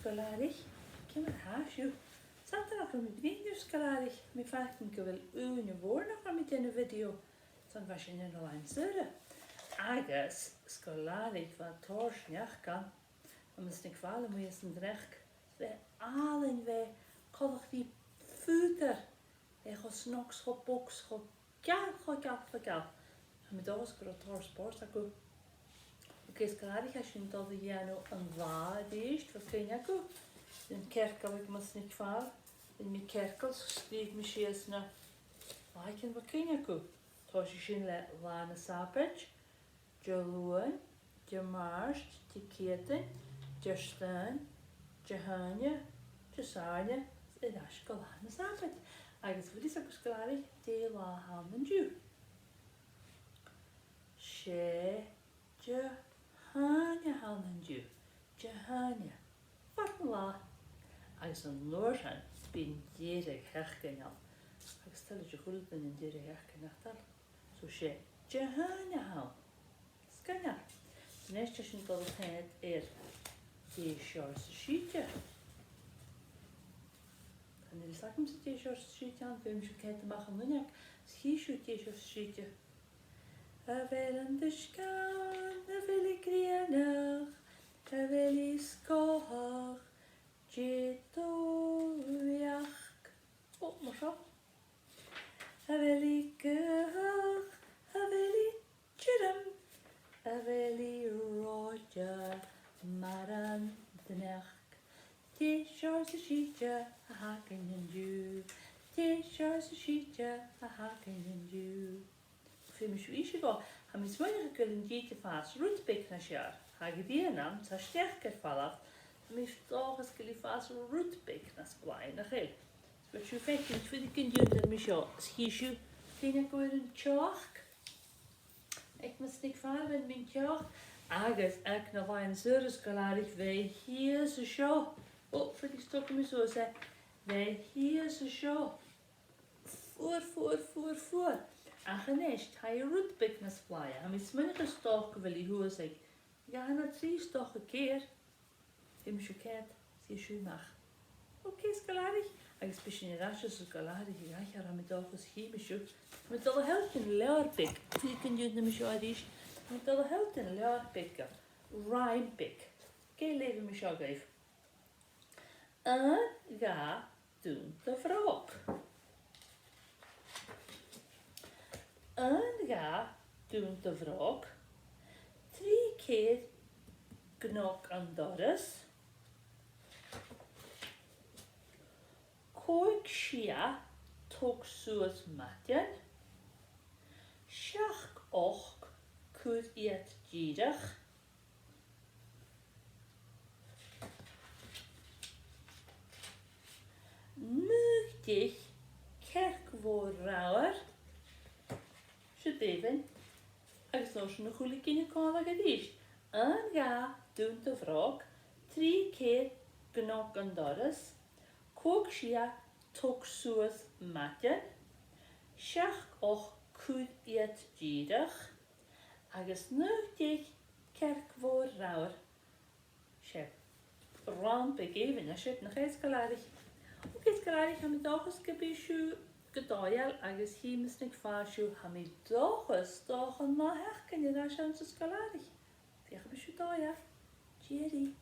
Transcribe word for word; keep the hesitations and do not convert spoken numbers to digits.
Sgoilearan, ciamar a tha sibh? 'S fheudar gun robh mi a' bruidhinn ri sgoilearan, mi faicinn gu bheil ùine mhòr nach robh mi a' dèanamh video, 's ann a bha sinn an-dràsta. Agus sgoilearan, bha tòrr sneachda ann, agus sneachd fada a-muigh san t-sneachd. Bha e àlainn, bha e coltach ri fùdar. Bha e cho snog 's cho bog 's cho geal, cho geal, cho geal. Tha mi an dòchas gun robh tòrr spòrs agaibh. Ok, sgoilearan, tha sinn a' dol a dhèanamh an là a-rithist, a bheil cuimhne agaibh? Rinn mi cearcall aig mo shneachd fada, rinn mi cearcall, sgrìobh mi sìos na làithean, a bheil cuimhne agaibh? Tòisich sinn le Là na Sàbaid, Diluain, Dimàirt, Diciadain, Diardaoin, Dihaoine, Disathairne, air ais gu Là na Sàbaid. Agus a bheil fhios agaibh, sgoilearan, dè an là a th' ann an-diugh? 'S e Dihaoine a th' ann an-diugh. Dihaoine. Fad an latha. Agus an uair sin, bidh an deireadh-sheachdain ann. Agus toil leis a h-uile duine an deireadh-sheachdain, nach toil? So 's e Dihaoine a th' ann. Sgoinneil. A-nis, tha sinn a' dol a choimhead air dè seòrsa sìde. Chan eil fhios agamsa dè seòrsa sìde a th' ann, feumaidh sibh coimhead a-mach an uinneag, is chì sibh dè seòrsa sìde. A bheil an t-uisge ann, a bheil i grianach, a bheil i sgòthach, dè do bheachd? Ò, mar seo. A bheil i gaothach, a bheil i tioram, a bheil i reòite mar an t-sneachd? Dè seòrsa sìde a th' againn an-diugh? Dè seòrsa sìde a th' againn an-diugh? Feumaidh sibh innse dhomh, tha mi a' smaoineachadh gu bheil an t-sìde a' fàs rud beag nas fheàrr. Tha a' ghrian ann, tha sneachd air falbh, tha mi an dòchas gu bheil i a' fàs rud beag nas blàithe, nach eil? Is bheil sibh a' faicinn, is faodaidh gun dèan mi seo, is chì sibh, cuimhne agaibh air an t-seòrsa aig mo shneachd fada, bha mi an t-seòrsa, agus aig na làithean saora, sgoilearan, bha i shìos an seo. Ò, faodaidh 's dòcha gum bi suas e. Bha i shìos an seo. Fuar, fuar, fuar, fuar. Ach a-nis, tha i rud beag nas blàithe. Tha mi a' smaoineachadh 's dòcha gu bheil i shuas aig dhà no trì, 's dòcha ceithir. Feumaidh sibh coimhead, is chì sibh a-mach. Ok, sgoilearan, agus bidh sinn air ais airson sgoilearan a dh'aithghearr, tha mi an dòchas, chì mi sibh. Tha mi a' dol a shealltainn leabhar beag, faodaidh gun dèan mi seo a-rithist. Tha mi a' dol a shealltainn leabhar beag, rhyme beag. Ok, leughaidh mi seo dhuibh. Aon, dhà, dùin do bhròg. Aon, dhà, dùin do bhròg. Trì, ceithir, gnog an doras. Còig, sia, tog suas maidean. Seachd, ochd, cuir iad dìreach. Naoi, deich, cearc mhòr reamhar. Siud e, bhon. Agus an uair sin a h-uile gin còmhla a-rithist. Aon, dhà, dùin do bhròg. Trì, ceithir, gnog an doras. Còig, sia, tog suas maidean. Seachd, ochd, cuir iad dìreach. Agus naoi, deich, cearc mhòr reamhar. 'S e rann beag èibhinn a tha siud, nach e, sgoilearan? Ok, sgoilearan, tha mi an dòchas gum bi sibh gu dòigheil agus chì mi snog far seo, tha mi an dòchas, dòcha an latha seo a-rithist anns an sgoil. Feuch am bi sibh dòigheil. Tìoraidh.